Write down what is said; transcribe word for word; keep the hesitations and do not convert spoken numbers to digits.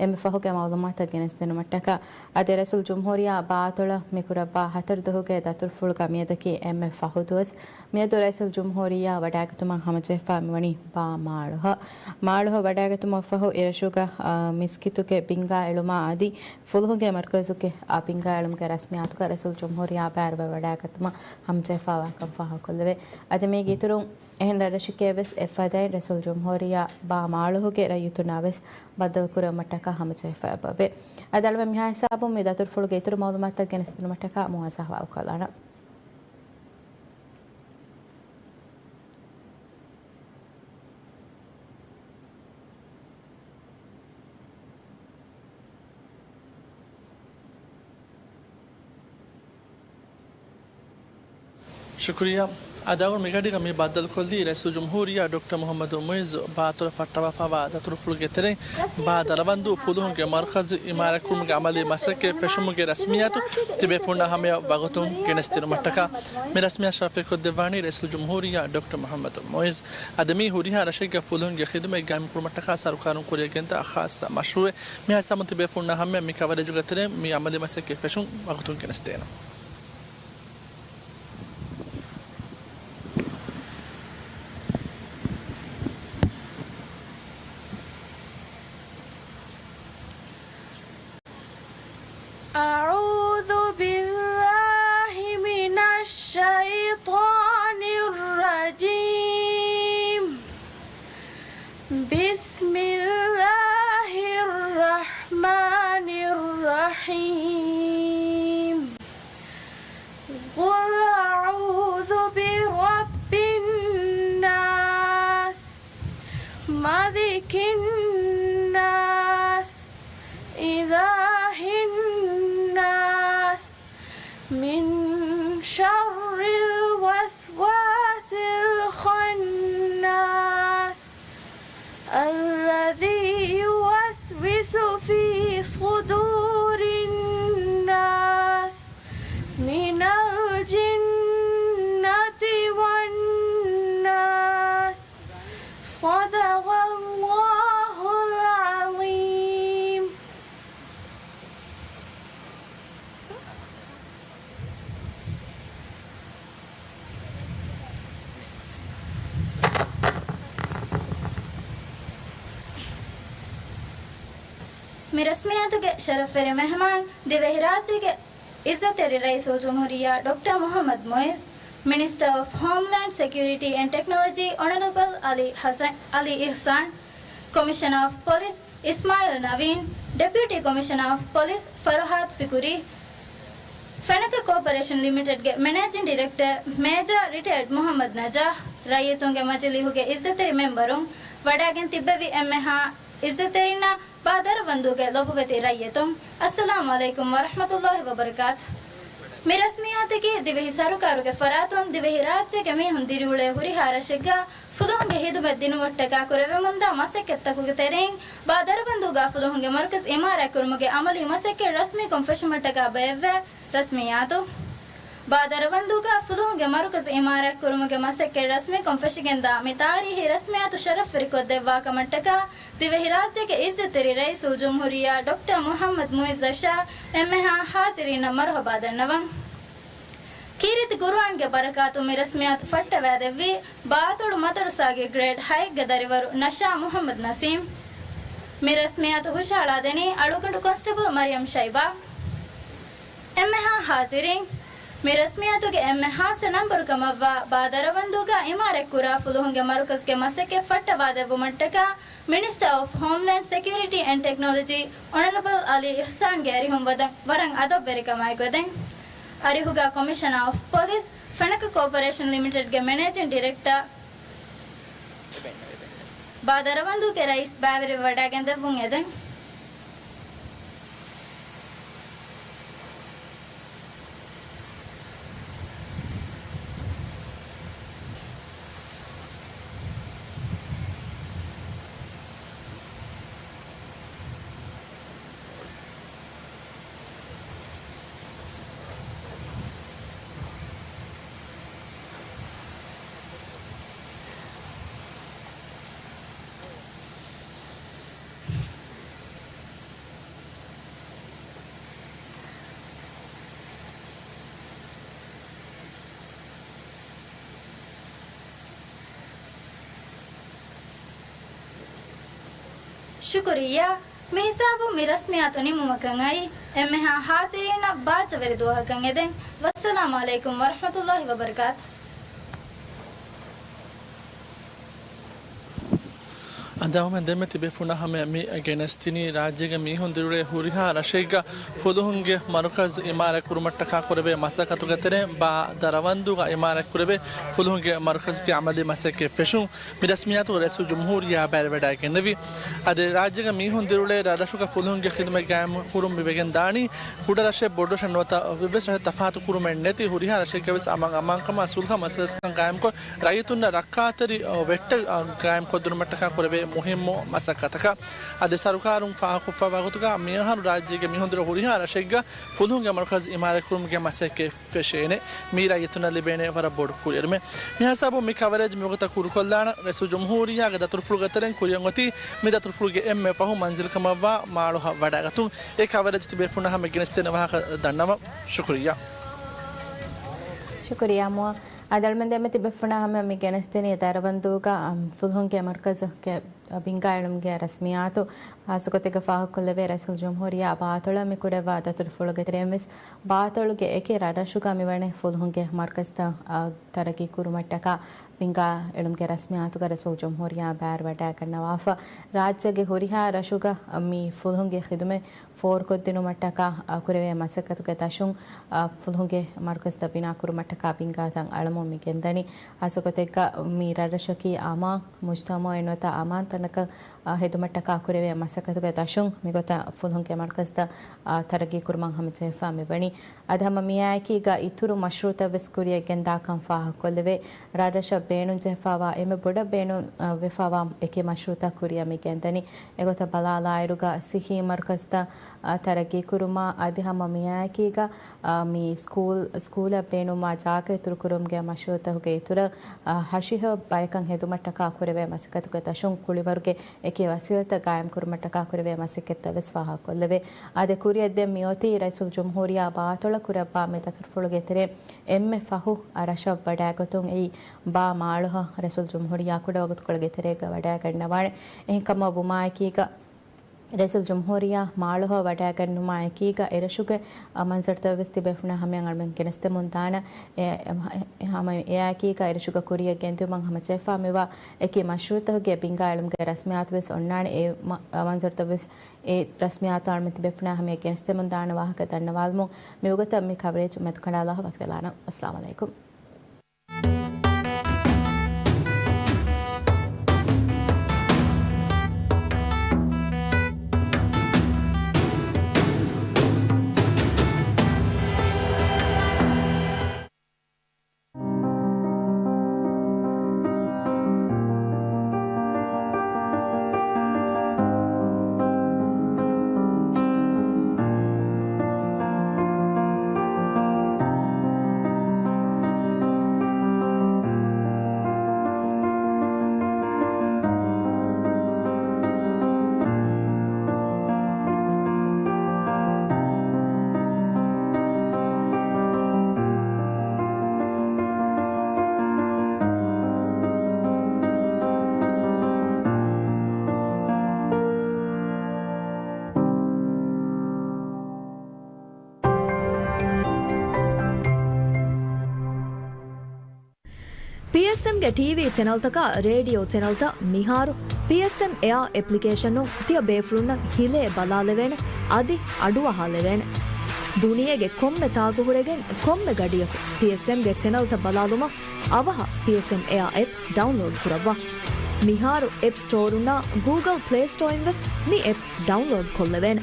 އެންމެ ފަހުގެ މައުލޫމާތަށް ގެނެސްދިނުމަށްޓަކާ، އަދި ރައީސުލްޖުމްހޫރިއްޔާ ބާއްތުޅަށް މިކުރައްވާ ހަތަރު ދުވަހުގެ ދަތުރުފުޅުގަ މިއަދަކީ އެންމެ ފަހު ދުވަސް. މިއަދު ރައީސުލްޖުމްހޫރިއްޔާ ވަޑައިގަތުމަށް ހަމަޖެހިފަ މިވަނީ ބާ މާޅޮހަށް. މާޅޮހަށް ވަޑައިގަތުމަށްފަހު އިރަށުގަ، އާ، މިސްކިތުގެ ބިންގާ އެޅުމާ އަދި ފުލުހުންގެ މަރުކަޒުގެ އާ ބިންގާ އެޅުމުގެ ރަސްމިއްޔާތުގަ ރައީސުލްޖުމްހޫރިއްޔާ ބައިވެރިވެ ވަޑައިގަތުމަށް ހަމަޖެހިފައިވާކަން ފާހަގަކޮށްލެވޭ. އަދި މީގެ އިތުރުން އެހެން ރަށްރަށެއްގައިވެސް އެއްފަދައިން ރައީސުލްޖުމްހޫރިއްޔާ ބާ މާޅޮހުގެ ރައްޔިތުންނާވެސް ބައްދަލުކުރެވުމަށްޓަކާ ހަމަޖެހިފައިވެއެވެ. އަދި އަޅުގަނޑު މިހާ ހިސާބުން މި ދަތުރުފުޅުގެ އިތުރު މައުލޫމާތުތައް ގެނެސްދިނުމަށްޓަކާ މުއާޒާ ހަވާލުކޮށްލާނަން. ޝުކުރިއްޔާ. އަދި އަޅުގަނޑު މިގަޑީގަ މި ބައްދަލުކޮށްލީ ރައީސުލްޖުމްހޫރިއްޔާ ޑޮކްޓަރ މުޙައްމަދު މުޢިއްޒު ބާއްތުޅަށް ފައްޓަވާފައިވާ ދަތުރުފުޅުގެ ތެރެއިން ބާ ދަރަވަންދޫ ފުލުހުންގެ މަރުކަޒު އިމާރާތްކުރުމުގެ އަމަލީ މަސައްކަތް ފެށުމުގެ ރަސްމިއްޔާތު ތިބޭފުޅުންނާ ހަމަޔަށް ވަގުތުން ގެނެސްދިނުމަށްޓަކާ. މި ރަސްމިއްޔާ ޝަރަފްވެރިކޮށްދެއްވާނީ ރައީސުލްޖުމްހޫރިއްޔާ ޑޮކްޓަރ މުޙައްމަދު މުޢިއްޒު. އަދި މީ ހުރިހާ ރަށެއްގެ ފުލުހުންގެ ޚިދުމަތް ގާއިމްކުރުމަށްޓަކާ ސަރުކާރުން ކުރިއަށް ގެންދާ ޚާއްޞަ މަޝްރޫޢެއް. މިހާ ހިސާބުން ތިބޭފުޅުންނާ ހަމަޔަށް މި ކަވަރޭޖުގެ ތެރެއިން މި އަމަލީ މަސައްކަތް ފެށުން ވަގުތުން ގެނެސްދޭނަން. أعوذ بالله من الشيطان الرجيم. بسم الله الرحمن الرحيم. قل أعوذ برب الناس، ملك الناس، إله الناس، من شر الوسواس الخناس، الذي يوسوس في صدور الناس، من الجنة والناس. صدق الله العظيم. މި ރަސްމިއްޔާތުގެ ޝަރަފްވެރި މެހެމާން، ދިވެހިރާއްޖޭގެ އިއްޒަތްތެރި ރައީސުލްޖުމްހޫރިއްޔާ ޑޮކްޓަރ މުޙައްމަދު މުޢިއްޒު، މިނިސްޓަރ އޮފް ހޯމްލޭންޑް ސެކިއުރިޓީ އެންޑް ޓެކްނޮލޮޖީ އޮނަރަބަލް އަލީ ޙަސަން، އަލީ އިޙްސާން، ކޮމިޝަނަރ އޮފް ޕޮލިސް އިސްމާޢީލް ނަވީން، ޑެޕިއުޓީ ކޮމިޝަނަރ އޮފް ޕޮލިސް ފަރުހާދު ފިކުރީ، ފެނަކަ ކޯޕަރޭޝަން ލިމިޓެޑްގެ މެނޭޖިން ޑިރެކްޓަރ މޭޖަރ ރިޓަޔަރޑް މުޙައްމަދު ނަޖާ، ރައްޔިތުންގެ މަޖިލީހުގެ އިއްޒަތްތެރި މެމްބަރުން، ވަޑައިގެން ތިއްބެވި އެންމެހާ އިއްޒަތްތެރިންނާ ބާ ދަރަވަންދޫގެ ލޮބުވެތި ރައްޔިތުން، އައްސަލާމު ޢަލައިކުމް ވަރަޙްމަތުﷲ ވަބަރަކާތު. މި ރަސްމިއްޔާތަކީ ދިވެހި ސަރުކާރުގެ ފަރާތުން ދިވެހިރާއްޖޭގެ މީހުން ދިރިއުޅޭ ހުރިހާ ރަށެއްގަ ފުލުހުންގެ ޚިދުމަތް ދިނުމަށްޓަކާ ކުރެވެމުންދާ މަސައްކަތްތަކުގެ ތެރެއިން ބާ ދަރަވަންދޫގަ ފުލުހުންގެ މަރުކަޒު އިމާރާތްކުރުމުގެ އަމަލީ މަސައްކަތް ރަސްމީކޮށް ފެށުމަށްޓަކާ ބައެއްވޭ ރަސްމިއްޔާތު. ބާ ދަރަވަންދޫގަ ފުލުހުންގެ މަރުކަޒު އިމާރާތްކުރުމުގެ މަސައްކަތް ރަސްމީކޮށް ފެށިގެންދާ މި ތާރީހީ ރަސްމިއްޔާތު ޝަރަފްވެރިކޮށްދެއްވާކަމަށްޓަކާ، ދިވެހިރާއްޖޭގެ އިއްޒަތްތެރި ރައީސުލްޖުމްހޫރިއްޔާ ޑޮކްޓަރ މުޙައްމަދު މުޢިއްޒަށާ އެންމެހާ ޙާޟިރީންނަށް މަރުޙަބާ ދަންނަވަން. ކީރިތި ޤުރުއާންގެ ބަރަކާތުން މި ރަސްމިއްޔާތު ފައްޓަވައިދެއްވީ ބާއްތުޅު މަދަރުސާގެ ގްރޭޑް ހައެއްގެ ދަރިވަރު ނަޝާ މުޙައްމަދު ނަސީމް. މި ރަސްމިއްޔާތު ހުށަހަޅާދެނީ އަޅުގަނޑު ކޮންސްޓެބަލް މަރިޔަމް ޝައިބާ. އެންމެހާ ޙާޟިރީން، މި ރަސްމިއްޔާތުގެ އެންމެ ޚާއްޞަ ނަންބަރު ކަމަށްވާ ބާ ދަރަވަންދޫގަ އިމާރާތްކުރާ ފުލުހުންގެ މަރުކަޒުގެ މަސައްކަތް ފައްޓަވާދެއްވުމަށްޓަކާ މިނިސްޓަރ އޮފް ހޯމްލޭންޑް ސެކިއުރިޓީ އެންޑް ޓެކްނޮލޮޖީ އޮނަރަބަލް އަލީ އިޙްސާންގެ އަރިހުން ވަދަ-، ވަރަށް އަދަބުވެރިކަމާއެކު އެދެން. އަރިހުގަ ކޮމިޝަނަރ އޮފް ޕޮލިސް، ފެނަކަ ކޯޕަރޭޝަން ލިމިޓެޑްގެ މެނޭޖިން ޑިރެކްޓަރ، ބާ ދަރަވަންދޫގެ ރައީސް ބައިވެރިވެވަޑައިގެންދެއްވުން އެދެން. ޝުކުރިއްޔާ. މި ހިސާބުން މި ރަސްމިއްޔާތު ނިމުމަކަށް އައީ. އެންމެހާ ޙާޟިރީންނަށް ބާއްޖަވެރި ދުވަހަކަށް އެދެން. ވައްސަލާމު ޢަލައިކުމް ވަރަޙްމަތުﷲ ވަބަރަކާތު. އަނދާހުމެން ދެންމެ ތިބޭފުޅުންނާ ހަމަޔަށް މި ގެނެސްދިނީ ރާއްޖޭގެ މީހުން ދިރިއުޅޭ ހުރިހާ ރަށެއްގަ ފުލުހުންގެ މަރުކަޒު އިމާރާތް ކުރުމަށްޓަކާ ކުރެވޭ މަސައްކަތުގެ ތެރެއިން ބާ ދަރަވަންދޫގަ އިމާރާތް ކުރެވޭ ފުލުހުންގެ މަރުކަޒުގެ ޢަމަލީ މަސައްކަތް ފެށުން މި ރަސްމިއްޔާތުގަ ރައީސުލްޖުމްހޫރިއްޔާ ބައިވެވަޑައިގެންނެވި. އަދި ރާއްޖޭގެ މީހުން ދިރިއުޅޭ ރަށްރަށުގަ ފުލުހުންގެ ޚިދުމަތް ގާއިމް ކުރުން މިވެގެން ދާނީ ކުޑަ ރަށެއް ބޮޑު ރަށެއް ނުވަތަ އެއްވެސް ރަށެއް ތަފާތު ކުރުމެއް ނެތި ހުރިހާ ރަށެއްގަވެސް އަމާން އަމާންކަމާ ސުލްހަ މަސަލަސްކަން ގާއިމްކޮށް ރައްޔިތުންނަށް ރައްކާތެރި ވެއްޓެއް ގާއިމްކޮށްދިނުމަށްޓަކާ ކުރެވޭ މުހިއްމު މަސައްކަތަކަށް. އަދި ސަރުކާރުން ފާހަގަކޮށްފައިވާ ގޮތުގަ މިއަހަރު ރާއްޖޭގެ މީހުން ދިރިއުޅޭ ހުރިހާ ރަށެއްގަ ފުލުހުންގެ މަރުކަޒު އިމާރާތް ކުރުމުގެ މަސައްކަތް ފެށޭނެ. މީ ރައްޔިތުންނަށް ލިބޭނެ ވަރަށް ބޮޑު ކުރިއެރުމެއް. މިހިސާބުން މި ކަވަރޭޖް މިވަގުތަށް ކުރުކޮށްލާނަން. ރައީސުލްޖުމްހޫރިއްޔާގެ ދަތުރުފުޅުގެ ތެރެއިން ކުރިއަށް އޮތީ މި ދަތުރުފުޅުގެ އެންމެ ފަހު މަންޒިލްކަމަށްވާ މާޅޮހަށް ވަޑައިގަތުން. އެ ކަވަރޭޖް ތިބޭފުޅުންނާ ހަމަ ގެނެސްދޭނެ ވާހަކަ ދަންނަވަން. ޝުކުރިއްޔާ. ޝުކުރިއްޔާ މުއާ. އަދި އަޅުމެން ދެންމެ ތިބޭފުޅުންނާ ހަމަ މި ގެނެސްދިނީ ދަރަވަންދޫގަ، އަމް، ފުލުހުންގެ މަރުކަޒުގެ ބިންގާ އެޅުމުގެ ރަސްމިއްޔާތު ޚާއްޞަގޮތެއްގަ ފާހަގަކޮށްލެވޭ، ރައީސުލްޖުމްހޫރިއްޔާ ބާތޮޅަށް މި ކުރެއްވާ ދަތުރުފުޅުގެ ތެރެއިންވެސް ބާތޮޅުގެ އެކި ރަށްރަށުގަ މިވަނީ ފުލުހުންގެ މަރުކަޒުތައް، އާ، ތަރައްގީ ކުރުމަށްޓަކާ ބިންގާ އެޅުމުގެ ރަސްމިއްޔާތުގަ ރައީސުލްޖުމްހޫރިއްޔާ ބައިވެވަޑައިގަންނަވާފަ. ރާއްޖޭގެ ހުރިހާ ރަށުގަ މި ފުލުހުންގެ ޚިދުމަތް ފޯރުކޮށްދިނުމަށްޓަކާ، އާ، ކުރެވޭ މަސައްކަތުގެ ދަށުން، އާ، ފުލުހުންގެ މަރުކަޒުތައް ބިނާކުރުމަށްޓަކާ ބިންގާތައް އަޅަމުން މި ގެންދަނީ. ޚާއްޞަގޮތެއްގަ މި ރަށްރަށަކީ އަމާން މުޖްތަމަޢެއް ނުވަތަ އަމާން ތަނަކަށް، އާ، ހެދުމަށްޓަކާ ކުރެވޭ މަސައްކަތުގެ ދަށުން މިގޮތަށް ފުލުހުންގެ މަރުކަޒުތައް، އާ، ތަރައްގީކުރުމަށް ހަމަޖެހިފަ މިވަނީ. އަދި ހަމަ މިއާއެކީގަ އިތުރު މަޝްރޫޢުތައްވެސް ކުރިއަށް ގެންދާކަން ފާހަގަކޮށްލެވޭ. ރަށްރަށަށް ބޭނުންޖެހިފައިވާ އެންމެ ބޮޑަށް ބޭނުން، އަ، ވެފައިވާ އެކި މަޝްރޫޢުތައް ކުރިއަށް މި ގެންދަނީ. އެގޮތަށް ބަލާލާއިރުގަ ސިއްހީ މަރުކަޒުތައް، އަ، ތަރައްގީކުރުމާ އަދި ހަމަ މިއާއެކީގަ، އަ، މި ސްކޫލް، ސްކޫލަށް ބޭނުންވާ ޖާގަ އިތުރުކުރުމުގެ މަޝްރޫޢުތަކުގެ އިތުރަށް، އަ، ހަށިހަ ބަޔަކަށް ހެދުމަށްޓަކާ ކުރެވޭ މަސައްކަތުގެ ދަށުން ކުޅިވަރުގެ އެކި ވަސީލަތްތައް ގާއިމްކުރުމަށްޓަކާ ކުރެވޭ މަސައްކަތްތައްވެސް ފާހަގަކޮށްލެވޭ. އާދެ، ކުރިއަށް ދެން މިއޮތީ ރައީސުލްޖުމްހޫރިއްޔާ ބާތޮޅަށް ކުރައްވާ މި ދަތުރުފުޅުގެ ތެރެއިން އެންމެ ފަހު ރަށަށް ވަޑައިގަތުން އެއީ ބާ މާޅޮހަށް ރައީސުލްޖުމްހޫރިއްޔާ ކުޑަވަގުތުކޮޅުގެ ތެރޭގަ ވަޑައިގަންނަވާނެ. އެހެންކަމަށް ވުމާއެކީގަ، ރައީސުލްޖުމްހޫރިއްޔާ މާޅޮހަށް ވަޑައިގަންނުމާއެކީގަ، އެރަށުގެ، އަ، މަންޒަރުތައްވެސް ތިބޭފުޅުންނާ ހަމަޔަށް އަޅުމެން ގެނެސްދެމުން ދާނަ. އެ، އެ، ހަމަ އެއާއެކީގަ، އެރަށުގަ ކުރިއަށް ގެންދިއުމަށް ހަމަޖެހިފާ މިވާ އެކި މަޝްރޫޢުތަކުގެ ބިންގާ އެޅުމުގެ ރަސްމިއްޔާތުވެސް އޮންނާނެ. އެ މަ-، އަ، މަންޒަރުތައްވެސް އެ ރަސްމިއްޔާތު އަޅުމެން ތިބޭފުޅުންނާ ހަމަޔަށް ގެނެސްދެމުން ދާނަ ވާހަކަ ދަންނަވާލުމުން މިވަގުތަށް މި ކަވަރޭޖް މެދުކަނޑާލާފަ ވަކިވެލާނަން. އައްސަލާމު ޢަލައިކުމް. ޕީއެސްއެމްގެ ޓީވީ ޗެނަލްތަކާ ރޭޑިއޯ ޗެނަލްތައް މިހާރު ޕީއެސްއެމް އެއާ އެޕްލިކޭޝަނުން ތިޔަ ބޭފުޅުންނަށް ހިލޭ ބަލާލެވޭނެ، އަދި އަޑުއަހާލެވޭނެ. ދުނިޔޭގެ ކޮންމެ ތާކު ހުރެގެން ކޮންމެ ގަޑިއަކު ޕީއެސްއެމްގެ ޗެނަލްތައް ބަލާލުމަށް އަވަހަށް ޕީއެސްއެމް އެއާ އެޕް ޑައުންލޯޑް ކުރައްވާ. މިހާރު އެޕް ސްޓޯރުންނާ ގޫގަލް ޕްލޭ ސްޓޯއިން ވެސް މި އެޕް ޑައުންލޯޑް ކޮށްލެވޭނެ.